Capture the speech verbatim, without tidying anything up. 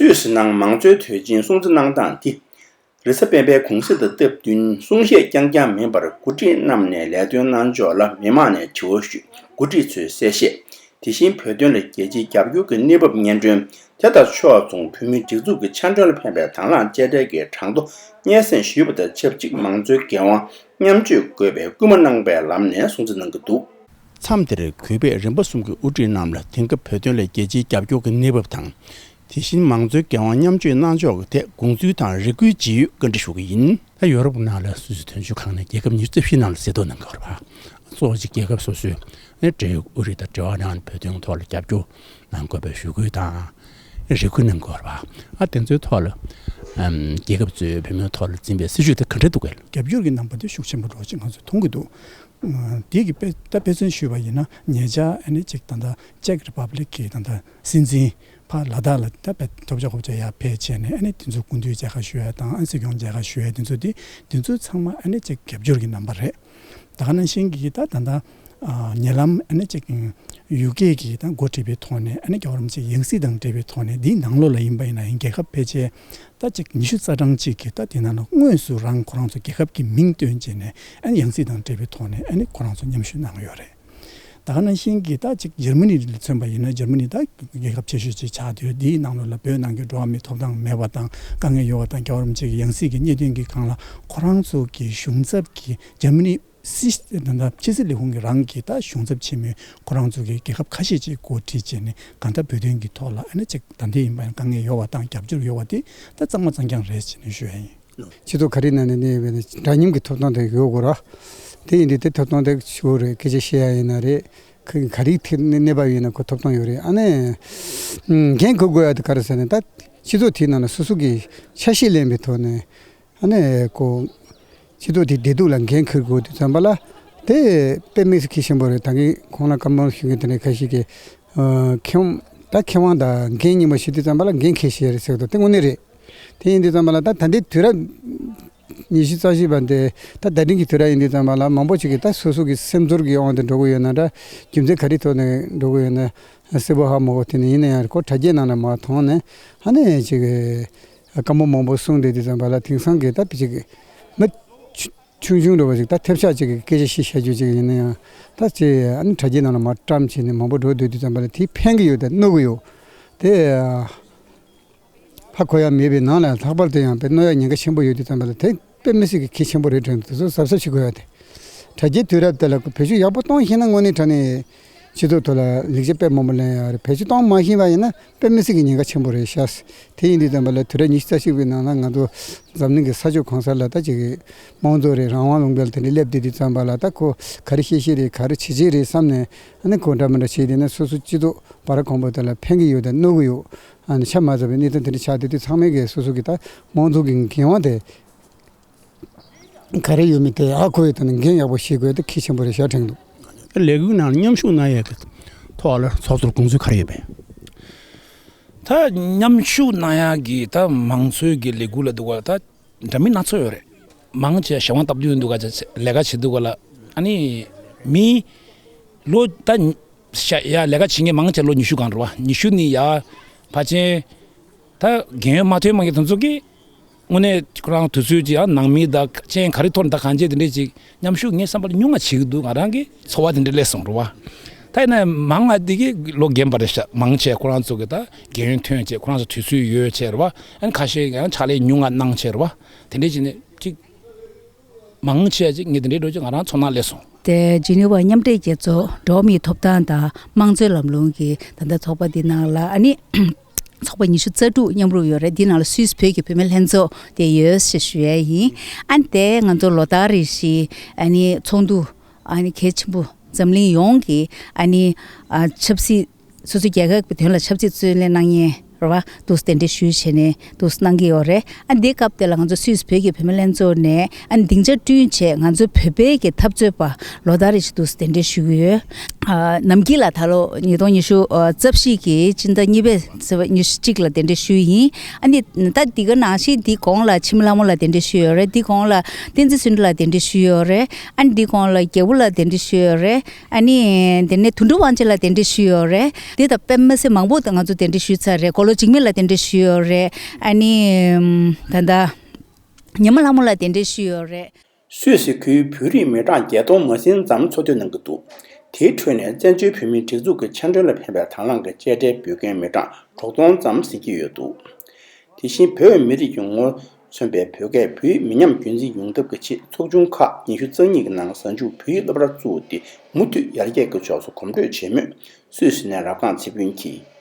སུད་སི་ནང་མང་གཙོའི་དོན་ཆེན་སྲུང་བརྩི་གནང་སྟངས་འདི། རེས་གཟའ་སྤེན་པའི་གུང་གསེང་དང་སྟབས་བསྟུན་གསུང་བཤད་རྐྱང་རྐྱང་མིན་པར་འགོ་ཁྲིད་རྣམས་ནས་ལས་དོན་གནང་ཕྱོགས་ལ་མི་མང་ནས་དྲི་བ་ཞུས། འགོ་ཁྲིད་ཚོས་གསལ་བཤད། དེ་བཞིན་བོད་དོན་ལ་རྒྱལ་སྤྱིའི་རྒྱབ་སྐྱོར་གྱི་གནས་བབ་སྙན་སྒྲོན། དེ་དང་ཕྱོགས་མཚུངས་བོད་མིའི་སྒྲིག་འཛུགས་ཀྱི་ཕྱག་མགྲོན་ལ་ཕན་པའི་དང་བླངས་དཔྱད་གྲལ་གྱི་གྲངས་ཐོ་སྙན་སེང་ཞུས་པ་དང་ཆབས་ཅིག་མང་གཙོའི་འགན་དབང་མཉམ་སྤྱོད་དགོས་པའི་སྐུལ་མ་གནང་པའི་ལམ་ནས་སྲུང་བརྩི་གནང་གི་འདུག། མཚམས་དེར་གུས་པས་རིམ་པ་གསུམ་གྱི་དབུ་ཁྲིད་རྣམས་ལ་དེང་སྐབས་བོད་དོན་ལ་རྒྱལ་སྤྱིའི་རྒྱབ་སྐྱོར་གྱི་གནས་བབ་དང་། དེ་བཞིན་མང་གཙོའི་འགན་དབང་མཉམ་སྤྱོད་གནང་ཕྱོགས་ཀྱི་ཐད་དགོངས་ཚུལ་དང་རེ་སྐུལ་ཇི་ཡོད་བཀའ་འདྲི་ཞུ་གི་ཡིན། ད་ཡོ་རོབ་ནང་ལ་སུད་སི་དོན་གཅོད་ཁང་ནས་རྒྱལ་ཁབ་ཉི་ཤུ་རྩ་བཞི་ནང་ལ་གསལ་བསྡུ་གནང་གི་ཡོད་རེད་པ། གཙོ་བོ་གཅིག་རྒྱལ་ཁབ་སོ་སོའི་ནས་འབྲེལ་ཡོད་དབུ་ཁྲིད་དང་འབྲེལ་བ་གནང་བོད་དོན་ཐོག་ལ་རྒྱབ་སྐྱོར་གནང་དགོས་པའི་ཞུ་སྐུལ་དང་། རེ་སྐུལ་གནང་གི་ཡོད་རེད་པ། ཨ་དེ་ཚོའི་ཐོག་ལ་ཨམ་རྒྱལ་ཁབ་ཚོས་བོད་མིའི་ཐོག་ལ་འཛིན་པའི་སྲིད་བྱུས་དེ་ག་འདྲ་འདུག་གས། རྒྱབ་སྐྱོར་གྱི་རྣམ་པ་དེ་ཤུགས་ཆེན་པོ་འགྲོ་ཅིག་ང་ཚོས་མཐོང་གི་འདུག། འདི་གི་དཔེ་ད་དཔེ་མཚོན་ཞུས་པ་ཡིན་ན་ཉེ་ཆར་ཨ་ནི་ཅིག་ད་ལྟ་ཅེག་རི་པབ་ལིག་གི་ད་ལྟ་སྲིད་འཛིན་ཕ་ལ་དྭགས་ལ་ད་དཔེ་ཐོབ་བྱ་ཧོབ་བྱ་ཡར་ཕེབས་བྱས་ནས་ཨ་ནི་དེ་ཚོ་སྐུ་མདུན་མཇལ་ཁ་ཞུ་ཡ་དང་ཨ་སྲིད་སྐྱོང་མཇལ་ཁ་ཞུ་ཡ་དེ་ཚོ་དེ་དེ་ཚོ་ཚང་མ་ཨ་ནི་ཅིག་རྒྱབ་སྐྱོར་གྱི་རྣམ་པ་རེད། ད་ག་ནང་བཞིན་གྱི་ད་ད་ལྟ་ཉེ་ལམ་ཨ་ནི་ཅིག་ཡུ་ཀེ་གི་ད་འགོ་ཁྲིད་པའི་ཐོག་ནས་ཨ་ནི་རྒྱལ་བ་རིན་པོ་ཆེ་ཡང་སྲིད་དང་འབྲེལ་བའི་ཐོག་ནས་འདིའི་ནང་ལོགས་ལ་ཡིན་པ་ཡིན་ན་ཡང་རྒྱལ་ཁབ་ཕལ་ཆེར་ད་ཅིག་ཉི་ཤུ་རྩ་གྲངས་གཅིག་གིས་ད་དེ་ནང་ལ་དངོས་སུ་རང་ཁོ་རང་ཚོ་རྒྱལ་ཁབ་ཀྱི་མིང་བཏོན་བྱས་ནས་ཨ་ནི་ཡང་སྲིད་དང་འབྲེལ་བའི་ཐོག་ནས་ཨ་ནི་ཁོ་རང་ཚོ་མཉམ་ཞུགས་གནང་གི་ཡོད་རེད། ད་ག་ནང་བཞིན་གྱི་ད་ཅིག་འཇར་མ་ནི་ལ་མཚོན་པ་ཡིན་ན་འཇར་མ་ནི་ད་རྒྱལ་ཁབ་ཆེ་ཤོས་ཅིག་ཆགས་དུས་འདིའི་ནང་ལོགས་ལ་བོད་ནང་གི་འགྲོ་བ་མིའི་ཐོབ་ཐང་མེད་པ་དང་དཀའ་ངལ་ཡོད་པ་དང་རྒྱལ་བ་རིན་པོ་ཆེ་གི་ཡང་སྲིད་ཀྱི་གནད་དོན་གྱི་སྒང་ལ་ཁོ་རང་ཚོ་གི་གཞུང་ཚབ་ཀྱི་འཇར་མ་ནི་སྲིད་ད་ལྟ་ཕྱི་སྲིད་ལས་ཁུངས་ཀྱི་རང་གི་ད་གཞུང་ཚབ་ཆེན་མོས་ཁོ་རང་ཚོ་གི་རྒྱལ་ཁབ་ཁ་ཤས་ཅིག་འགོ་ཁྲིད་བྱས་ནས་གང་ལྟར་བོད་དོན་གྱི་ཐོག་ལ་ཨ་ནི་ཅིག་ད་ལྟའི་ཡིན་པ་ཡང་དཀའ་ངལ་ཡོད་པ་དང་རྒྱབ་སྐྱོར་ཡོད་པ་དེ་ད་གཙང་མ་གཙང་རྐྱང་རེད་ཅེས་ནས་ཞུ་ཡ་ཡིན། སྤྱི་ཚོགས་ག་རེ་ནང་ནས་གནས་ཡོད་པའི་འདྲ་མཉམ་གྱི་ཐོབ་ཐང་དེ་ཡོད་དགོས་ར། དེ་ཡིན་དུས་དེ་ཐོབ་ཐང་དེ་ཞུ་རེད་སྐད་ཆ་བཤད་ཡ་ཡིན་ན་རེད། ག་ག་རེའི་ཐད་ནས་གནས་བབ་ཡིན་ན་ཁོ་ཐོབ་ཐང་ཡོད་རེད་ཨ་ནི། འགན་འཁུར་དགོས་ཡ་དེ་ག་རེ་ཟེར་ན་ད་སྤྱི་ཚོགས་དེའི་ནང་ལ་སོ་སོ་གི་ཆ་ཤས་ལེན་པའི་ཐོག་ནས། ཨ་ནི་ཁོ། སྤྱི་ཚོགས་དེའི་བདེ་སྡུག་ལ་འགན་འཁུར་དགོས་དུས་ཙམ་པ་ལ། དེ་དཔེ་མི་སྲིད་གལ་ཆེན་པོ་རེད་ད་གིན་ཁོང་ལ་བཀའ་མོལ་ཞུ་མཁན་དེ་འདྲ་ཁ་ཤས་ཀྱིས། ཨ་མཁས་དབང་ད་མཁས་དབང་དང་འགན་གཉིས་པོ་ཞུ་དུས་ཙམ་པ་ལ་འགན་འཁྱེར་ཤེས་རེད་ཟེར་གི་འདུག་དེ་དངོས་གནས་རེད། དེ་ཡིན་དུས་ཙམ་པ་ལ་ད་ད་ལྟའི་དུས་རབས་ཉི་ཤུ་རྩ་བཞི་པ་འདི་ད་ད་ཐེངས་ཀྱི་དུས་རབས་ཡིན་དུས་ཙམ་པ་ལ་མང་པོ་ཞིག་གིས་ད་སོ་སོ་གི་སེམས་ཚོར་གྱི་དབང་དུ་འགྲོ་གི་ཡོད་ན་འདྲ། རྒྱུ་མཚན་ག་རེའི་ཐོག་ནས་འགྲོ་གི་ཡོད་ན་གསལ་པོ་ཧ་མ་གོ་དེ་ནས་ཡིན་ན་ཡང་ཁོ་དྲ་རྒྱའི་ནང་ལ་མར་མཐོང་ནས་ཨ་ནི་ཅིག་བཀའ་མོལ་མང་པོ་གསུངས་བསྡད་དུས་ཙམ་པ་ལ་དེང་སང་གི་ད་ཅིག་མི་ཆུང་ཆུང་འདྲ་བོ་ཞིག་ད་ཐབས་ཆག་ཅིག་གི་སྐད་ཆ་ཞིག་བཤད་རྒྱུ་ཅིག་ཡིན་ན་ཡང་ད་ཅིག་ཨ་ནི་དྲ་རྒྱའི་ནང་ལ་མར་བཀྲམ་བྱས་ནས་མང་པོ་འགྲོ་སྡོད་དུས་ཙམ་པ་ལ་དེ་ཕན་གི་ཡོད་དང་གནོད་གི་ཡོད་དེ། ཧ་གོ་ཡ་མེད་པའི་ནང་ལ་ལྷག་པར་དུ་ཡང་དཔེ་གནོད་ཡ་ཉེན་ཁ་ཆེན་པོ་ཡོད་དུས་ཙམ་པ་ལ་དེ་དཔེ་མི་སྲིད་ཀྱི་གལ་ཆེན་པོ་རེད་དྲན་དུས་ཚོད་གཟབ་གཟབ་བྱེད་དགོས་ཡ་དེ། དྲ་རྒྱའི་དུས་རབས་དེ་ལ་བེད་སྤྱོད་ཡག་པོ་གཏོང་ཤེས་ན་དངོས་གནས་དྲང་གནས་སྤྱི་ཚོགས་ཐོག་ལ་ལེགས་ཆ་དཔེ་མང་པོ་ལེན་ཡ་རེད། བེད་སྤྱོད་གཏོང་མ་ཤེས་པ་ཡིན་ན་དཔེ་མི་སྲིད་ཀྱི་ཉེན་ཁ་ཆེན་པོ་རེད་ཤག་དེ་ཡིན་དུས་ཙམ་པ་ལ་དུས་རབས་ཉི་ཤུ་རྩ་གཅིག་པའི་ནང་ལ་ང་ཚོ་འཛམ་གླིང་གི་ས་ཕྱོགས་གང་ས་ལ་ད་ཅིག་གི་དམངས་གཙོ་རེད་རང་དབང་ལུང་པ་ལ་དེ་འདྲ་སླེབས་བསྡད་དུས་ཙམ་པ་ལ་ད་ཁོ་ག་རེ་བཤད་ཤེས་རེད་ག་རེ་བྱེད་ཤེས་རེད་བསམ་ནས་ཨ་ནི་ཁོ་འདྲ་མི་འདྲ་བྱས་བསྡད་ན་སོ་སོ་སྤྱི་ཚོགས་བར་གོང་བུ་དེ་ལ་ཕན་གྱི་ཡོད་དང་གནོད་གི་ཡོད། ཨ་ནི་ཆ་མ་ཚང་བའི་གནས་སྟངས་དེ་འདྲ་ཆགས་བསྡད་དུས་ཚང་མས་ཀྱི་སོ་སོ་གི་ད་དམངས་གཙོ་གི་འགན་དབང་དེ་ག་རེ་ཡོད་མེད་དེ་ཧ་གོ་ཡི་དོན་ནི་འགན་ཡག་པོ་ཤེས་དགོས་དེ་གལ་ཆེན་པོ་རེད་ཤག་དྲན་འདུག་ལས་འགུལ་ནང་མཉམ་ཞུགས་གནང་ཡས་ཀྱི་ཐོག་ལ་ཚོགས་གཙོར་དགོངས་ཚུལ་ག་རེ་ཡོད་པས། ད་མཉམ་ཞུགས་གནང་ཡག་གི་ད་མང་གཙོའི་གི་ལས་འགུལ་ལ་འདུག་ག་ད་འདྲ་མིན་སྣ་ཚོགས་ཡོད་རེད། མང་ཆེ་གཞན་དབང་སྟབས་བསྟུན་འདུག་ག་ལས་ཀ་བྱེད་འདུག་ག་ལ་ཨ་ནི་མི་ལོ་ད་ཤ་ཡ་ལས་ཀ་བྱེད་མཁན་མང་ཆེ་ལོ་ཉི་ཤུ་སྒང་རེད་བ། ཉི་ཤུ་ནི་ཡ་ཕལ་ཆེར་ད་རྒན་ཡོལ་མ་ཐོན་མ་གི་དེ་ཚོ་གི་དངོས་གནས་ཁོ་རང་དུས་ཚོད་ཀྱི་ཡང་ནང་མི་དང་ཅན་ག་རེ་ཐོར་ད་གང་བྱས་དེ་འདྲས་ཅིག་མཉམ་ཞུགས་ངས་བསམ་པར་ཉུང་ང་བྱེད་ཀྱི་འདུག་ང་རང་གི་ཚོར་བ་དེ་འདྲས་སླེབས་སོང་རེད་བ། ད་ཡིན་ན་མང་ང་དེ་གི་ལོ་རྒན་པ་རེད་ཤག་མང་ཆེ་ཁོ་རང་ཚོ་གི་ད་རྒན་ཡོལ་ཐོན་བྱས་ཁོ་རང་ཚོ་དུས་ཚོད་ཡོལ་བྱས་རེད་བ། ཨ་ནི་ཁ་ཤས་ཡང་ཕྱག་ལས་ཉུང་ང་གནང་བྱས་རེད་བ། དེ་འདྲས་ཅིག་ནས་ཅིག་མང་ཆེ་ཅིག་ངས་དེ་འདྲའི་འགྲོ་ཅིག་ང་རང་ཚོར་སྣང་སླེབས་སོང་། དེ་ཇི་ནི་ཝ་མཉམ་འབྲེལ་རྒྱལ་ཚོགས་འགྲོ་བ་མིའི་ཐོབ་ཐང་དང་དམངས་གཙོའི་ལམ་ལུགས་ཀྱི་ད་ལྟ་ཚོགས་པ་འདི་ནང་ལ་ཨ་ནི་ཚོགས་པ་ཉི་ཤུ་རྩ་དྲུག་མཉམ་རུབ་ཡོད་རེད། འདི་ནང་ལ་སུད་སི་བོད་ཀྱི་བུད་མེད་ལྷན་ཚོགས་དེ་ཡོད་ཞེས་ཞུ་ཡས་ཡིན། ཨ་ནི་དེ་ང་ཚོ་ལོ་ལྟར་རེ་བཞིན་ཨ་ནི་ཚོགས་འདུ་ཨ་ནི་གལ་ཆེན་པོ་འཛམ་གླིང་ཡོངས་ཀྱི་ཨ་ནི་ཨ་ཆབ་སྲིད། སོ་སོའི་རྒྱལ་ཁབ་ཀྱི་དོན་ལ་ཆབ་སྲིད་རྩོད་ལེན་གནང་མཁན་རེད་བ། འདུག་སེ་གདན་འདྲེན་ཞུས་བྱས་ནས་འདུག་སེ་གནང་གི་ཡོད་རེད། ཨ་འདི་སྐབས་དེ་ལ་ང་ཚོ་སུད་སི་བོད་ཀྱི་བུད་མེད་ལྷན་ཚོགས་ནས་ཨ་སྡིངས་ཆ་བསྐྲུན་བྱས་ང་ཚོའི་བོད་པའི་གི་འཐབ་རྩོད་པ་ལོ་ལྟར་རེ་བཞིན་འདུག་སེ་གདན་འདྲེན་ཞུ་གི་ཡོད། ཨ་ནམ་རྒྱུན་ལ་ད་ལོ་ཉིས་སྟོང་ཉི་ཤུ་རྩ་བཞི་གི་སྤྱི་ཟླ་གཉིས་པའི་ཚེས་པ་ཉི་ཤུ་གཅིག་ལ་གདན་འདྲེན་ཞུས་ཡིན། ཨ་ནི་ད་འདི་ག་ནང་བཞིན་འདི་གོང་ལ་འཆི་མེད་ལྷ་མོ་ལགས་གདན་འདྲེན་ཞུས་ཡོད་རེད། འདི་གོང་ལ་བསྟན་འཛིན་བསོད་ནམས་ལགས་གདན་འདྲེན་ཞུས་ཡོད་རེད། ཨ་ནི་འདི་གོང་ལ་རྒྱལ་པོ་ལགས་གདན་འདྲེན་ཞུས་ཡོད་རེད། ཨ་ནི་དེ་ནས་དོན་གྲུབ་དབང་ཆེན་ལགས་གདན་འདྲེན་ཞུས་ཡོད་རེད། དེ་དང་དཔེ་མི་སྲིད་མང་པོ་ང་ཚོ་གདན་འདྲེན་ཞུས་ཚར་རེད། འཇིགས་མེད་ལ་གདན་འདྲེན་ཞུས་ཡོད་རེད། ཨ་ནི་ད་ལྟ་ཉི་མ་ལྷ་མོ་ལ་གདན་འདྲེན་ཞུས་ཡོད་རེད། སུད་སི་ཁུལ་བོད་རིགས་མི་གྲངས་བརྒྱད་སྟོང་མ་ཟིན་ཙམ་འཚོ་སྡོད་གནང་གི་འདུག་དེའི་ཁྲོད་ནས་བཙན་བྱོལ་བོད་མིའི་སྒྲིག་འཛུགས་ཀྱི་ཕྱག་འབྲེལ་ལ་ཕན་པའི་དང་བླངས་ཀྱི་དཔྱད་ཁྲལ་འབུལ་མཁན་མི་གྲངས་དྲུག་སྟོང་ཙམ་ཟིན་གྱི་ཡོད་འདུག་དེ་བཞིན་བོད་མི་རིགས་ཀྱི་ངོ་བོ་མཚོན་པའི་བོད་སྐད་བོད་ཡིག་མི་ཉམས་རྒྱུན་འཛིན་ཡོང་ཐབས་ཀྱི་ཆེད་ཚོགས་ཆུང་ཁག་ཉི་ཤུ་རྩ་གཉིས་ཀྱི་ནང་གཟའ་མཇུག་བོད་ཡིག་སློབ་གྲྭ་བཙུགས་ཏེ་མུ་མཐུད་ཡར་རྒྱས་ཀྱི་ཕྱོགས་སུ་གོམ་བགྲོད་བྱེད་མུས་སུད་སི་ནས་རབ་སྒང་ཚེ་ཕུན་གྱིས།